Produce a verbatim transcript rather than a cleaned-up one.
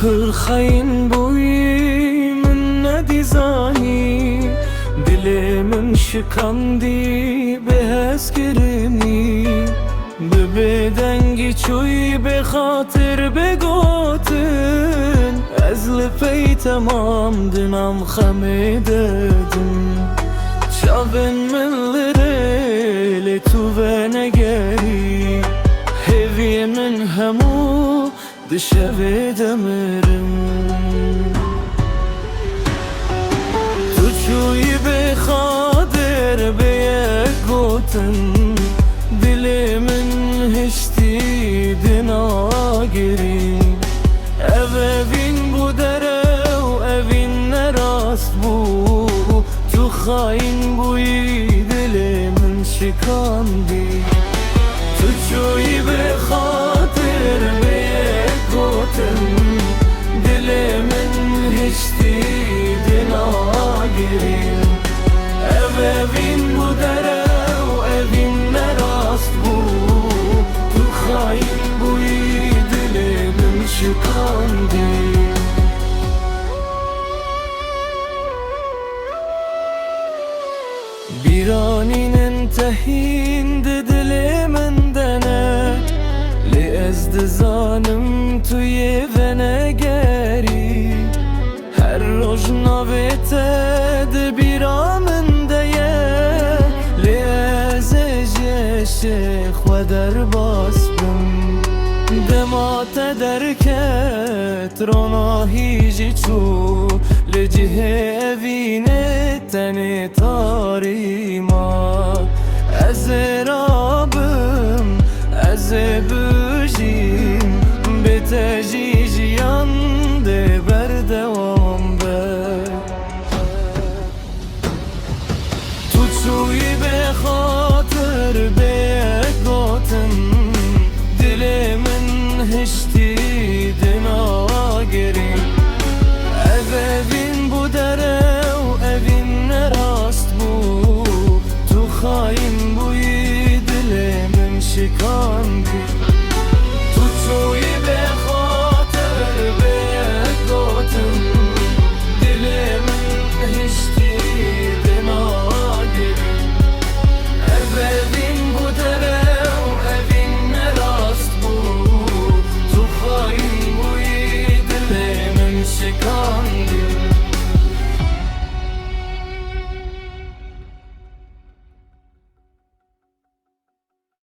Pir xeyin bûyî, min nedîzanî, dilê min şikandî bi hezkirinî. Bi bêdengî çûyî, bê xatir, bê gotin, ez li pey temam di nav xemê de dim. Çavên min li rê, lê tu venegerî, hêviyê min hemû di şevê de mirin. Tu çûyî bê xatir, bê yek gotin, dilê min hiştî di nagirî. Ev evîn bû derew, evîn nerast bû. Tu xayîn bûyî, dilê min şikandî. Tu çûyî bê xatir, bê yek gotin, dilê min hiştî di nagirî. Ev evîn bû derew, evîn nerast bû. Tu xayîn bûyî, dilê min şikandî. Bîranînin tehîn di dilê min de ne, lê ez dizanim tu yê venegerî. Her roj navê te di bîra min de ye, lê ez ê ji êşê xwe derbas bim. Dema te derket, ronahî jî çû, li cihê evînê tenê tarî ma.